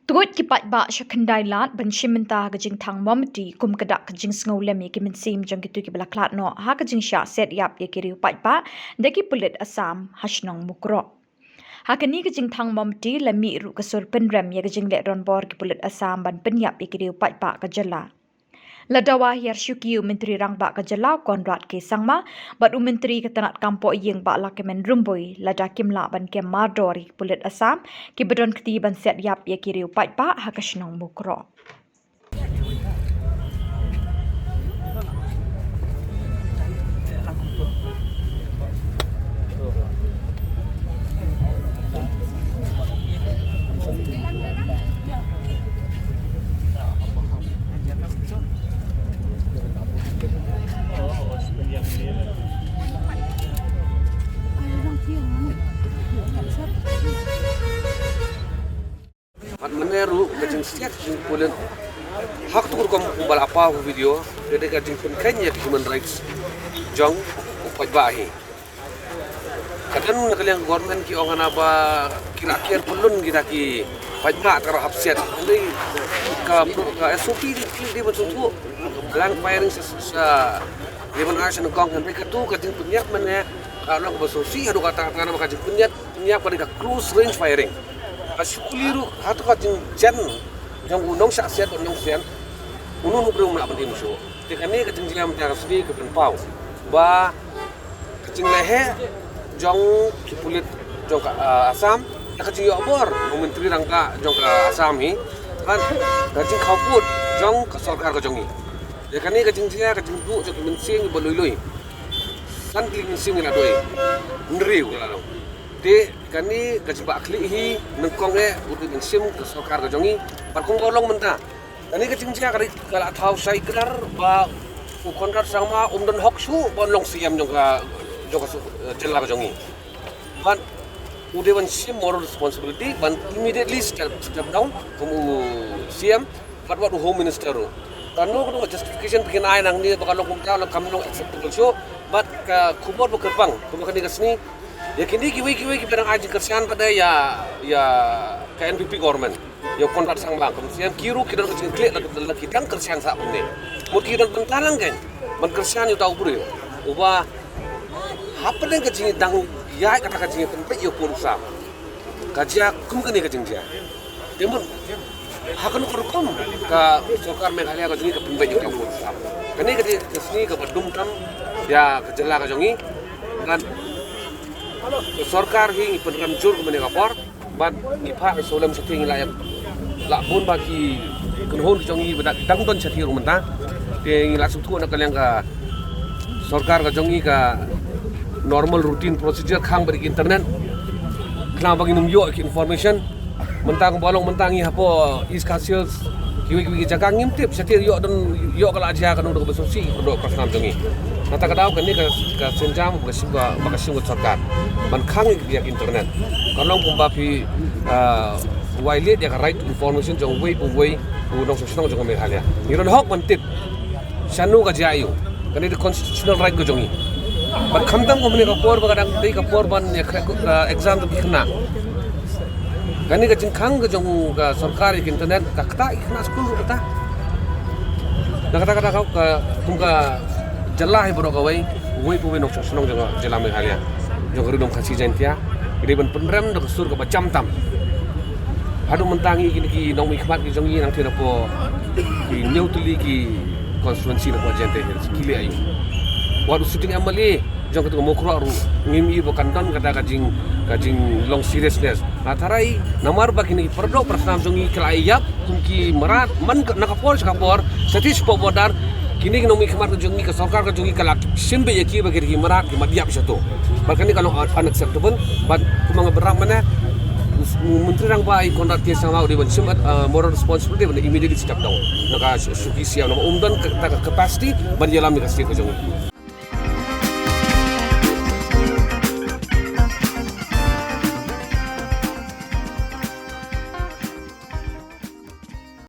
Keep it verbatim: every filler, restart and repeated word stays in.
Tuid ki paidbah sha khyndai lad ban shim bynta ha ka jingthang mombati kum ka dak ka jingsngewlem ïa ki mynsiem jong kito kiba la khlad noh ha ka jingshah set ïap ïa ki riew paidbah da ki pulit Assam ha shnong Mukroh. Ha kane ka jingthang mombati la mih ruh ka sur pynrem ïa ka jingleh donbor ki pulit Assam ban pynïap ïa ki riew paidbah ka jylla. La dawa hiar shuki u Myntri Rangbah ka jylla u Conrad K Sangma bad u Myntri ka tnat kam poh ïing Bah Lahkmen Rymbui lada kim lah ban kem mardor ïa ki pulit Assam kiba don kti ban set ïap ïa ki riew paidbah ha ka shnong Mukroh. Bad mynne ruh ka jingsiat jingpulit ha katu ka rukom kumba la paw ha video ka dei ka jingpynkheiñ ïa ka human rights jong u paidbah hi. Ka don na ka liang ka government ki ong hana ba ki la kiar pynlun kita ki paidbah tang hap siat. Hynrei ka, ka S O P dei, dei ban sngewthuh. Blank firing sa, sa, dei ban ai sa nyngkong, hynrei katu ka jingpynïap mynne ka long kaba sngewsih haduh katta katta namar ka jingpynïap, pynïap ka dei ka close range firing. Ka shu kylli ruh ha katu ka jingjan jong u nongshah siat bad u nongsiat, uno uno u briew um lah ban im shuh. Te kane ka jingjia mynta ka sngi ka pynpaw ba ka jingleheh jong ki pulit jong ka, ah, Assam, da ka jingïoh bor u Myntri Rangbah jong ka Assam hi, bad ka jingkhawpud jong ka sorkar ka jong ngi. Ïa kane ka jingjia ka jingduh jong ki mynsiem ba lui lui. San tylli ki mynsiem ngi la duh, hynriew ka la long. Te kane ka jingbah khlieh hi nyngkong eh u dei ban shim ka sorkar ka jong ngi. Bad kum ka long mynta, kane ka jingjia ka dei ka la thaw shai kdar ba u Conrad Sangma um don hok shuh ban long C M jong ka, jong ka su-, eh, jylla ka jong ngi. Bad u dei ban shim moral responsibility ban immediately step, step down kum u C M bad wat u Home Minister ruh. Kano kano ka justification phi kin ai nangne ba ka long kumta, long kam long acceptable shuh. Bad ka khubor ba kyrpang kumba kane ka sngi, ïa kine kiwei kiwei kiba dang ai jingkyrshan pat de ïa, ïa ka N P P government, ïa u Conrad Sangma kum C M, ki ruh ki don ka jingkitkhlieh la, la ki dang kyrshan sah kumne. Mut ki don bynta lang kein ban kyrshan ïa uta u briew uba hapdeng ka jingdang ïaid kata ka jingpynbeit ïa u por u sam. Ka jia kum kane ka jingjia. Te mut ha kano ka rukom ka sorkar Meghalaya ka jong ngi ka pynbeit ïa u por u sam? Kane ka dei ka sngi kaba dum tam ïa ka jylla ka jong ngi. Bad ka sorkar hi ngi pynrem jur kumne ka por. Bad ngi phah sngewlem shathie ngi la ïa la bun ba ki kynhun ki jong ngi ba dang don shathie ruh mynta. Te ngi la sngewthuh na ka liang ka sorkar ka jong ngi ka normal routine procedure khang ba dei internet. Khnang ba ngin ym ïoh ki information. Mynta kumba long mynta ngi hapoh East Khasi Hills kiwei kiwei ki jaka ngim tip shathie ïoh don ïoh ka la jia kano da kaba sngewsih kano ka snam jong ngi. Nangta ka daw kane ka, ka sienjam ba ka shim ka, ba ka shim ka sorkar ban khang ïa ka internet. Ka long kumba phi, ah, violate ïa ka right to information jong uwei pa uwei u nongshong shnong jong ka Meghalaya. Ngi don hok ban tip shano ka jia ïa u. Kane dei constitutional right ka jong ngi. Bad khamtam kumne ka por ba ka dang dei ka por ban ïa khreh, ah, exam jong ki khynnah. Kane ka jingkhang ka jong ka sorkar ïa ka internet ka ktah ïa ki khynnah skul ruh kata. Na kata kata ka, ka, kum ka jylla hi baroh kawei, uwei pa uwei u nongshong shnong jong ka jylla Meghalaya, jong ka Ri Lum Khasi Jaiñtia, ka dei ban pynrem da ka sur kaba jam tam. Haduh mynta ngi kine ki nongmihkhmat ki jong ngi nangtei napoh ki hynñiew tylli ki constituency napoh Jaiñtia Hills ki leh aïu? Wat u sitting M L A jong katu ka Mukroh ruh ngim i ba kan don kata ka jing, ka jinglong seriousness. Nga tharai namar ba kine ki para doh para snam jong ngi ki la ïap kum ki mrad man ka, na ka por sha ka por, shathie shapoh border, kine ki nongmihkhmat ka jong ngi, ka sorkar ka jong ngi ka la shim beit ïa ki ba ki dei ki mrad, ki mat ïap shato. Bad kane ka long un-, unacceptable. Bad kumba nga bynrap mynne, u Myntri Rangbah i Conrad K Sangma u dei ban shim, uh, moral responsibility ban immediately step down na ka shu-, shuki C M namar um don kata ka capacity ban ïalam ïa ka state ka jong ngi.